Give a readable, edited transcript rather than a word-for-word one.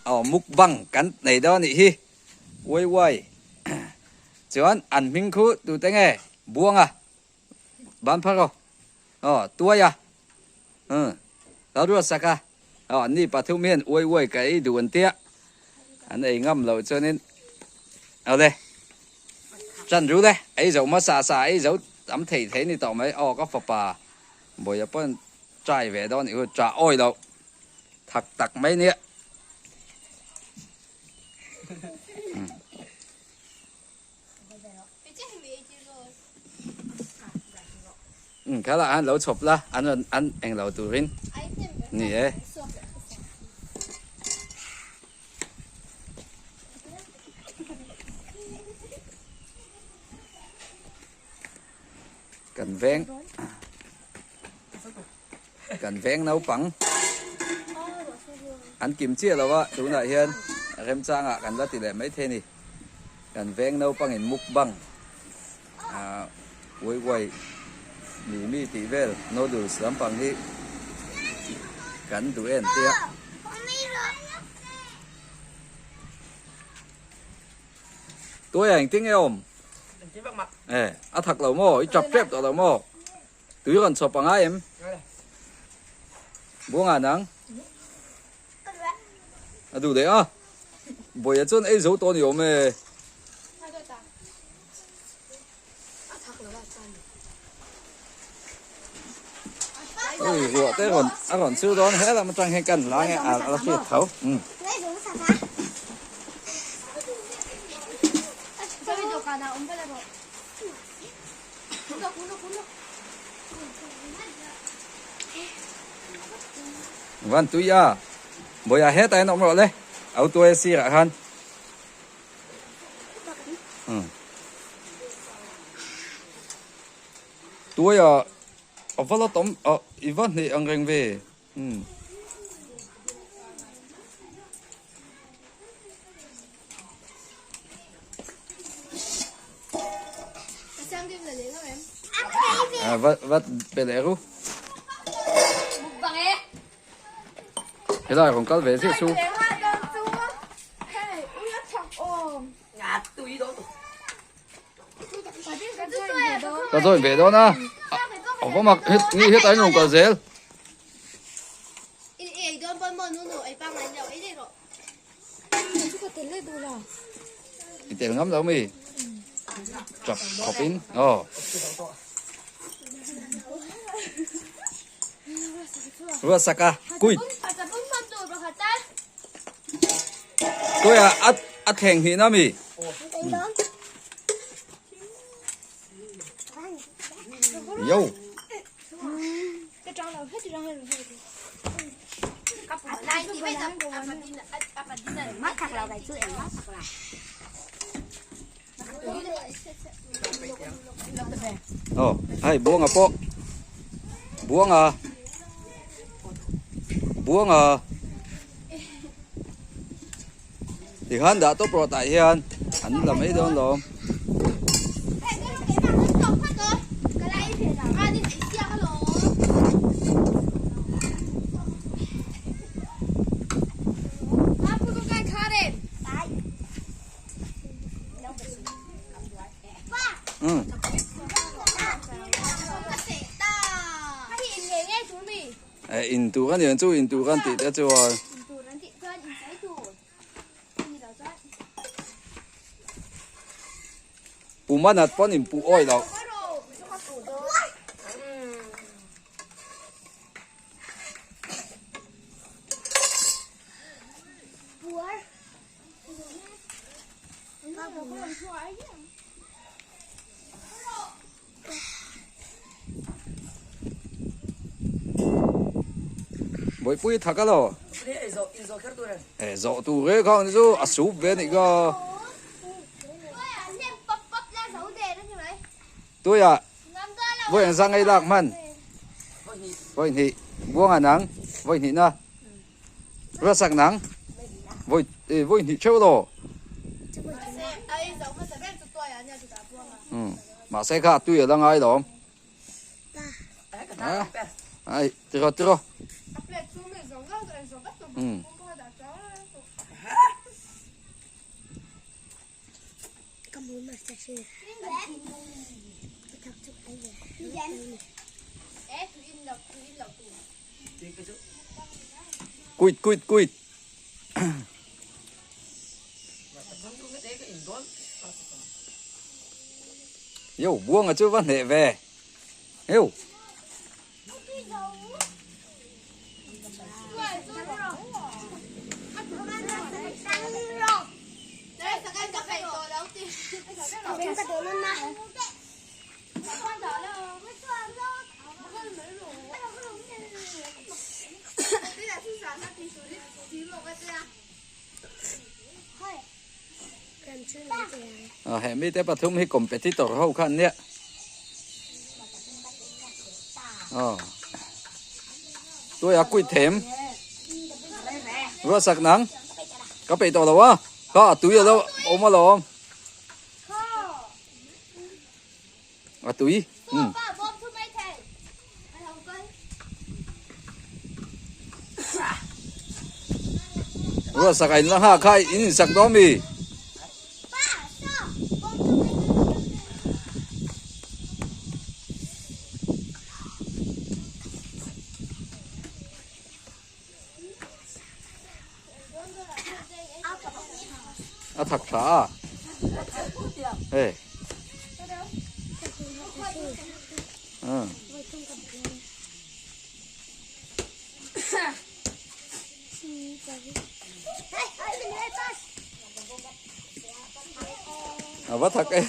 Aw mukbang kan nei dawn anih hi uai uai chuan an hming khu tute nge Buanga ban phar aw aw Tuaia umm Lalruatsaka aw an ni pathum hian uai uai ka ei duh an tia an ei ngam loh chuanin awle tan ru le ei zo hmasa sa ei zo tam thei thei ni tawh mai aw ka fapa Bawia pawn try ve dawn anih chu chah awi loh. Thak tak mai nia. Kha lah han lo chhawp la an rawn an eng lo turin ni e. Kan veng. Kan veng naupang an kim chiah lo a, tunah hian remchangah kan la ti leh mai thei a ni. Kan veng naupangin mukbang ah uai uai mi mi tih vel noodles lampang hi kan duh em tia. Tuai ah engtin nge awm? E a thak lo maw? I chap tep tawh lo maw? Tui rawn chhawp a ngai em? Buanga nang? A duh leh a. Bawia chuan ei zo tawh a ni awm e. Ui ruah te rawn a rawn chhur dawn he lam atang hian kan la nge a la hriat tho. Um. Van tui a Bawia hetah hian awm rawh le au tuai sirah khan tuai a a va la tam a i va hneh ang reng ve. Vat vat pe leh ru. Helai rawn kal ve ziah chu. Ka join ve dawn a. A va mak het ni hetah hian rawn kal zel. I tel ngam lo mi chap khawp in aw. Ruatsak a kuit. Tuai a a thleng hnih na mi. Yo. Aw hei buanga pawh buanga buanga tikhan dah tawp rawh tah hian an la mai dawn lawm. In tur a ni ang chu in tur an tih te chuan. Pum a nat pawn in puh awih loh. Bawihpui thak a lo. E zawh tur e khang chu a sup ve anih kha. Tuiah vawi ang zang ei lak hman. Vawi hnih buanga nang vawi hnih na. Ruatsak nang vawi vawi hnih theuh lo. Mahse kha tui a la ngai lo. Ai tiraw tiraw. Kuit kuit kuit. Yo buanga chu va hneh ve. Yo. He mite pathum hi competitor ho kha an nia. Tuai a kuit them. Ruatsak nang. Ka peih tawh lo a. Kha a tui alo awm alawm. A tui. Um. Ruatsak a in la nghak kha in insak dawn mi. A thak tha a. Hei. A va thak e.